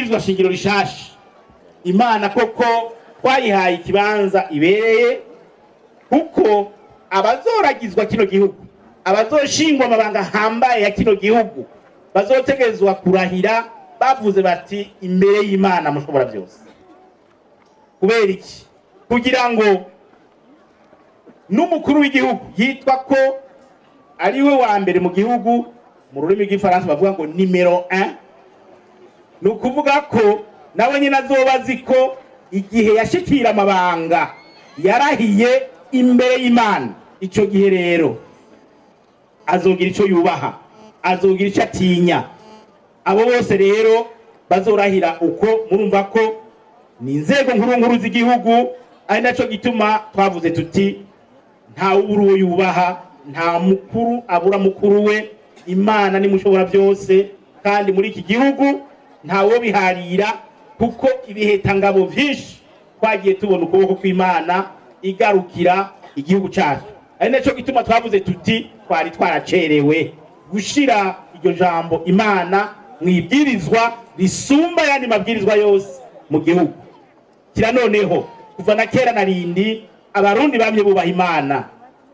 Ibwirizwa shingiro rishasha, Imana koko twayihaye ikibanza ibereye, kuko abazoragizwa kino gihugu, abazoshingwa amabanga ahambaye ya kino gihugu, bazotegerezwa kurahira bavuze bati: "Imbere y'Imana mushobora byose." Kubera iki? Kugira ngo n'umukuru w'igihugu yitwa ko ari we wa mbere mu gihugu, mu rurimi rw'Ifaransa bavuga ngo numéro 1, ni ukuvuga ko nawe nyine azoba azi ko igihe yashikira amabanga yarahiye imbere y'Imana. Icyo gihe rero azogira icyo yubaha, azogira icyo atinya. Abo bose rero bazorahira uko, murumva ko ni inzego nkuru nkuru z'igihugu. Ari nacyo gituma twavuze tuti: "Nta ubura uwo yubaha, nta mukuru abura mukuru we." Imana nimushobora byose, kandi muri iki gihugu ntawo biharira, kuko ibihetangabo vyinshi twagiye tubona ukuboko kw'Imana igarukira igihugu cyacu. Ari nacyo gituma twavuze tuti twari twaracerewe gushira iryo jambo Imana mu ibwirizwa risumba ayandi mabwirizwa yose mu gihugu. Kira noneho, kuva na kera na rindi, Abarundi bamye bubaha Imana.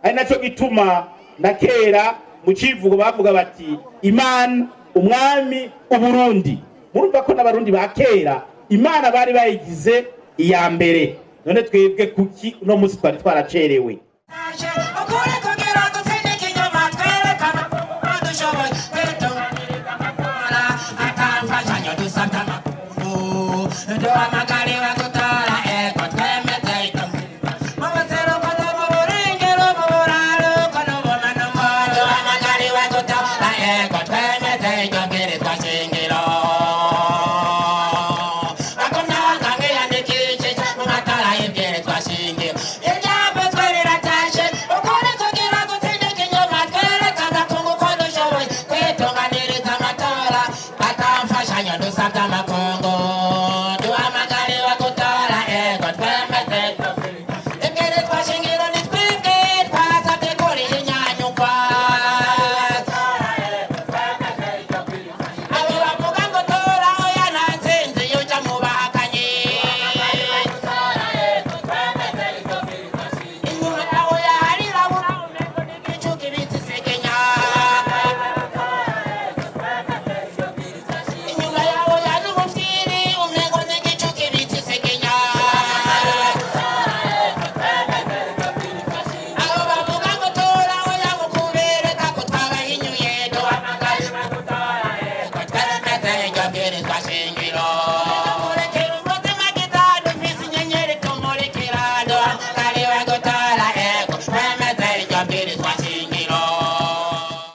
Ari nacyo gituma na kera mu civugo bavuga bati: "Imana, Umwami, Uburundi." Murumva ko n'Abarundi ba kera Imana bari bayigize iya mbere. None twebwe kuki uno munsi twari twaracerewe?